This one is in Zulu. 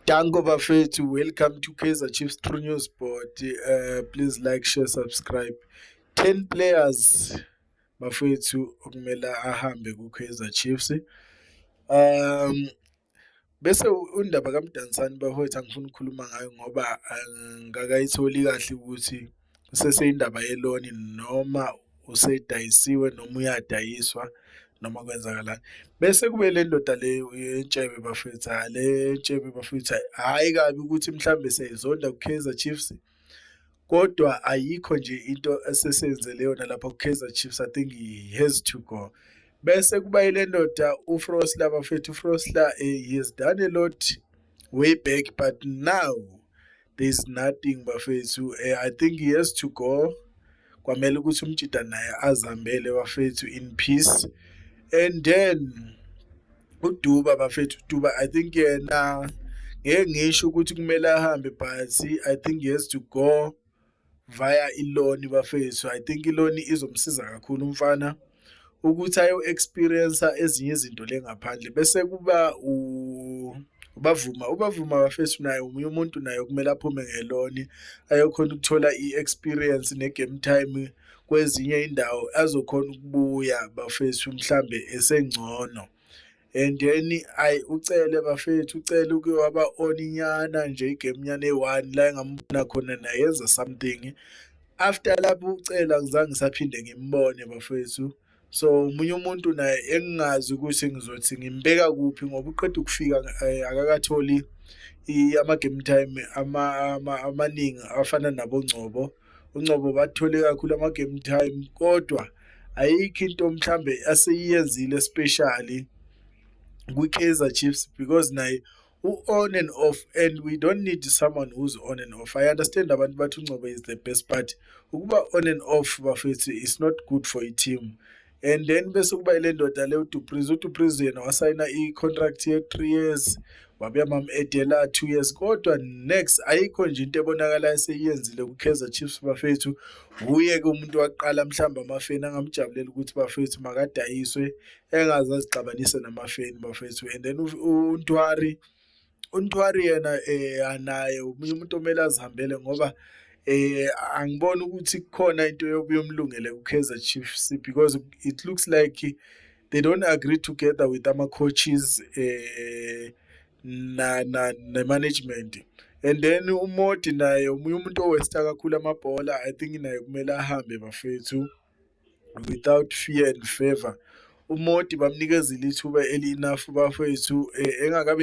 Danko bafethu, welcome to Kaizer Chiefs True News Board. Please like, share, subscribe. 10 players bafethu okumele ahambe ku-Kaizer Chiefs. Bese undaba kaMdantsane bafowethu, angifuni ukukhuluma ngayo ngoba angikakayitholi kahle ukuthi kuseseyindaba ye-loan noma usedayisiwe noma uyadayiswa noma kwenzakalani. Bese kube le ndoda le yentshebe bafethu, ha, le ntshebe bafethu, hhayi kabi ukuthi mhlambe siyayizonda ku-Kaizer Chiefs, kodwa ayikho nje into esesenzele yona lapha ku-Kaizer Chiefs. I think he has to go. Bese kuba ile ndoda uFrosler bafethu. UFrosler, he has done a lot way back, but now there's nothing bafethu. I think he has to go. Kwamele ukuthi umjida naye azihambele bafethu in peace. And then uDuba bafethu, uDuba, I think yena ngeke ngisho ukuthi kumele ahambe, but I think he has to go via i-loan bafethu. I think i-loan izomsiza kakhulu umfana ukuthi ayo experience ezinye izinto le ngaphandle. Bese kuba uBavuma, uBavuma bafethu, naye omunye umuntu naye kumele aphume nge-loan, ayokhona ukuthola i-experience ne-game time kwezinye indawo, azokhona ukubuya bafethu mhlambe esengcono. And then ayi, uCele bafethu, uCele uke waba on inyana nje, i-game nyana eyi-one la engambona khona naye yenza something. After lapho uCele angizange ngisaphinde ngimbone bafethu. So omunye umuntu naye engingazi ukuthi ngizothi ngimbeka kuphi ngoba uqeda ukufika, akakatholi ama-game time amaningi afana nabo Ngcobo. UNgcobo bathole kakhulu ama-game time, kodwa ayikho into mhlambe aseyiyenzile specially kwi-Kaizer Chiefs because naye u-on and off, and we don't need someone who's on and off. I understand abantu bathi uNgcobo is the best, but ukuba on and off bafethu is not good for i-team. And then bese kuba ile ndoda le uDu Preez. UDu Preez yena wasayina i-contract ye-3 years, wabuya bam-add-ela 2 years, kodwa next ayikho nje into ebonakalayo eseyiyenzile ku-Kaizer Chiefs bafethu. Wuye-ke umuntu waqala mhlawumbe amafeni angamjabulela ukuthi bafethu makadayiswe, engaze azixabanise namafeni bafethu. And then uNtwari, uNtwari yena naye omunye umuntu omele azihambele ngoba angiboni ukuthi kukhona into yobuye umlungele ku-Kaizer Chiefs because it looks like they don't agree together with ama-coaches na na ne-management. And then uModi naye omunye umuntu o-waste-a kakhulu amabhola. I think naye kumele ahambe bafethu without fear and favour. UModi bamnikezile ithuba eli-enough bafethu, engakabi.